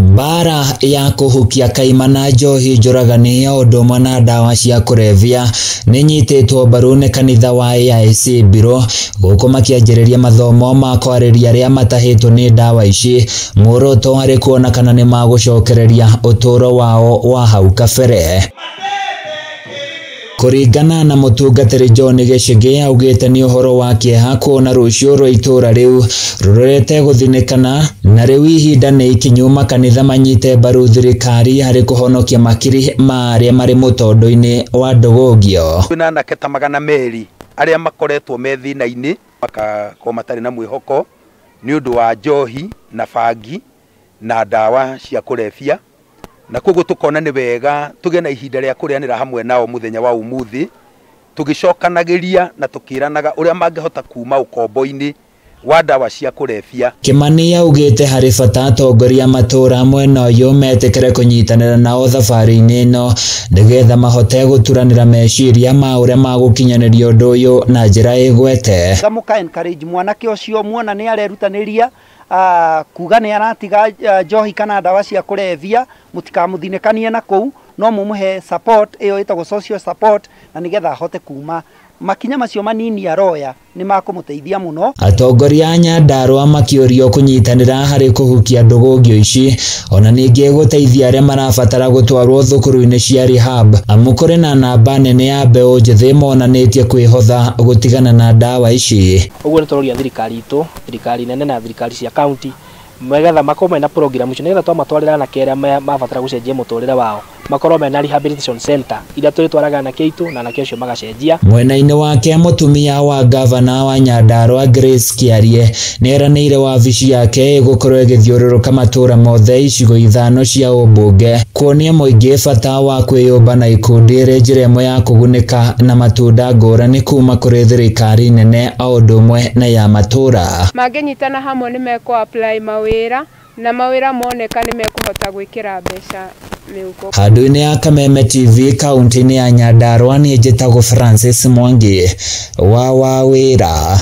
Mbara ya kũhukia kaimana njohi njũragani o ũndũ ũmwe na ndawa cia kũrebia nĩnyitĩtwo mbaru nĩ kanitha wa AIC Mbirũ gũkũ makĩanjĩrĩria mathomo ma kwarĩria arĩa matahĩtwo nĩ ndawa ici, muoroto harĩ kuona kana nĩ magũcokereria ũtũũro wao wa hau kabere. Kũringana na mũtungatĩri John Gĩchĩgĩ augĩte nĩ ũhoro wa kĩeha kuona rũciũ rwa itũũra rĩu rũrorete gũthinĩkana na rĩu ihinda nĩ ikinyu makanitha manyite mbaru thirikari harĩ kũhonokia makiri ma arĩa marĩ mũtondo-inĩ wa ndũgũngio. Kwĩna anake ta 200 arĩa makoretwo me thĩna-inĩ makakorwo matarĩ na mwĩhoko nĩ ũndũ wa njohi na bangi na ndawa cia kũrebia, na koguo tukona nĩ wega tũgĩe na ihinda rĩa kũrĩanĩra hamwe nao mũthenya wa ũmũthĩ, tũgĩcokanagĩria na tũkĩranaga ũrĩa mangĩhota kuma ũkombo-inĩ wa ndawa cia kũrebia. Kimani augĩte harĩ bata atongoria matũũra mwena ũyũ metĩkĩre kũnyitanĩra nao thabarĩ-inĩ ĩno nĩgetha mahote gũturanĩra meciria ma ũrĩa magũkinyanĩria ũndũ ũyũ na njĩra ĩgwete. Mũka encourage mwanake ũcio muona nĩ arerutanĩria kuga nĩ aratiga njohi kana ndawa cia kũrebia, mũtikamũthinĩkanie na kũu, no mũmũhe support ĩyo ĩtagwo social support na nĩgetha ahote kuma makinya macio manini aroya nĩ makũmũteithia mũno. Atongoria a Nyandarua makĩũrio kũnyitanĩra harĩ kũhukia ndũgũngio ici ona ningĩ gũteithia arĩa marabatara gũtwarwo thukuru-inĩ cia rehab, amu kũrĩ na namba nene ya mbeũ njĩthĩ monanĩtie kwĩhotha gũtigana na ndawa ici. Ũguo nĩ tũroria thirikari itũ, thirikari nene na thirikari cia county, megetha makorwo mena program icio nĩgetha twamatwarĩra anake arĩa mabatara gũcenjia mũtũrĩre wao makorwo mena rehabilitation center iria tũrĩtwaraga anake aitũ na anake acio magacenjia. Mwena-inĩ wake mũtumia wa gavana wa Nyandarua Grace Kĩarie nĩeranĩire wabici yake ĩgũkorwo ĩgĩthiũrũrũka matũũra mothe icigo 5 cia ũmbunge kuonia mũingĩ bata wa kwĩyũmba na ikundi ĩrĩ njĩra ĩmwe ya kũgunĩka na matunda ngũrani kuma kũrĩ thirikari nene o ũndũ ũmwe na ya matũũra. Mangĩnyitana hamwe nĩ mekũ apply mawĩra na mawĩra moneka nĩ mekũhota gwĩkĩra mbeca mĩhuko. Handũ-inĩ ya Kameme TV kaunti-inĩ ya Nyandarua niĩ njĩtagwo Francis Mwangi wa Wawĩra.